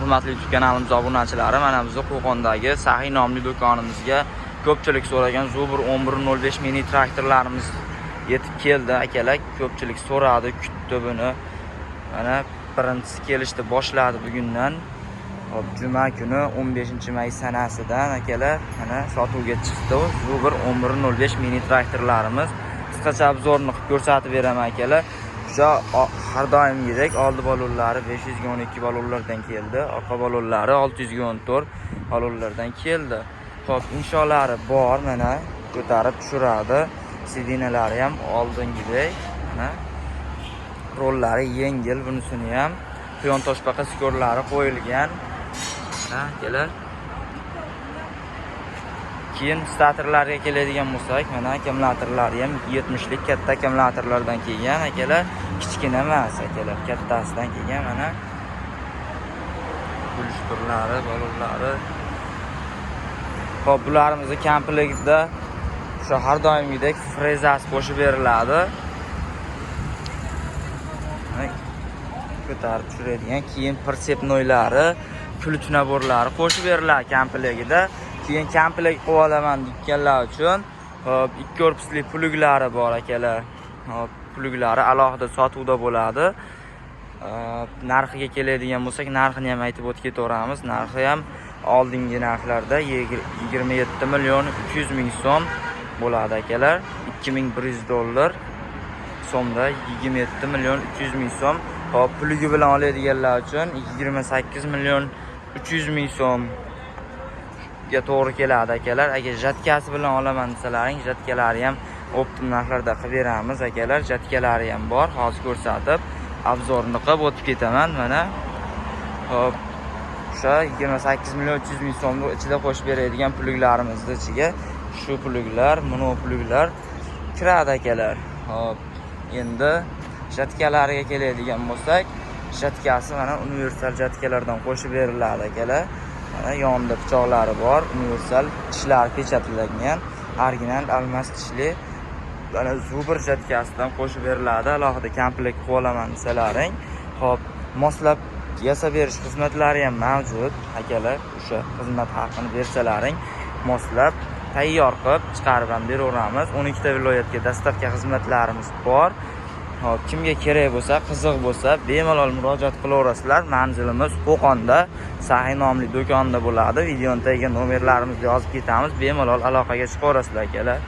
Hurmatli YouTube kanalimiz obunachilari, mana bizni Qo'qondagi Saxiy nomli do'konimizga ko'pchilik so'ragan Zubr 1105 mini traktorlarimiz yetib keldi, akalar. Ko'pchilik so'radi, kutdi buni. Mana birinchisi kelishni boshladi bugundan. Hop, juma kuni 15 may sanasidan, akalar, mana sotuvga chiqdi Zubr 1105 mini traktorlarimiz. Qisqacha обзор ni qilib ko'rsatib beraman, akalar. O'sha har doimgidek oldi balonlari 512 balonlardan keldi, orqa balonlari 614 balonlardan keldi. Xo'p, insholari bor, mana ko'tarib tushiradi. Сиденья lari ham oldingidek, mana rollari yengil, bunisini ham quyon toshbaqa sikorlari qo'yilgan. Mana, akalar. Keyin statorlarga keladigan bo'lsak, mana akkumulyatorlari ham 70 lik katta akkumulyatorlardan kelgan, akalar, kichkina emas, akalar, kattasidan kelgan. Mana kulishturlari, balonlari. Xo'p, bularimizni komplektda o'sha har doimgidek frezasi qo'shib beriladi. Mana ko'tarib tushiradigan, keyin прицепной lari, ключ набор lari qo'shib beriladi komplektida. Keyin komplekt qilib olaman deganlar uchun, hop, ikki korpusli плуг lari bor, akalar. Hop, плуг lari alohida sotuvda bo'ladi. Hop, narxiga keladigan bo'lsak, narxini ham aytib o'tib ketaveramiz. Narxi ham oldingi narxlarda 27 million 300 ming so'm bo'ladi, akalar. 2100 dollar so'mda 27 million 300 ming so'm. Hop, плуг i bilan oladiganlar uchun 28 million 300 ming so'mga to'g'ri keladi, akalar. Agar жатка si bilan olaman desalaring, жатка lari ham оптом narxlarda qilib beramiz, akalar. Жатка lari ham bor. Hozir ko'rsatib, обзор ni qilib o'tib ketaman mana. Hop, o'sha 28 million 300 ming so'mni ichida qo'shib beradigan плуг larimizni ichiga shu плуг lar, mono плуг lar kiradi, akalar. Hop, endi жатка lariga keladigan bo'lsak, жатка si mana universal жатка lardan qo'shib beriladi, akalar. Mana yonida pichoqlari bor, universal tishlari pechatlangan, original almas tishli. Mana Zubr жатка sidan qo'shib beriladi, alohida komplekt qilib olaman desalaring. Hop, moslab yasab berish xizmatlari ham mavjud, akalar. O'sha xizmat haqini bersalaring, moslab tayyor qilib chiqarib ham beraveramiz. 12 ta viloyatga доставка xizmatlarimiz bor. Hop, kimga kerak bo'lsa, qiziq bo'lsa, bemalol murojaat qilaverasizlar. Manzilimiz Qo'qonda, Saxiy nomli do'konda bo'ladi. Videoni tagiga nomerlarimizni yozib ketamiz. Bemalol aloqaga chiqaverasizlar, akalar.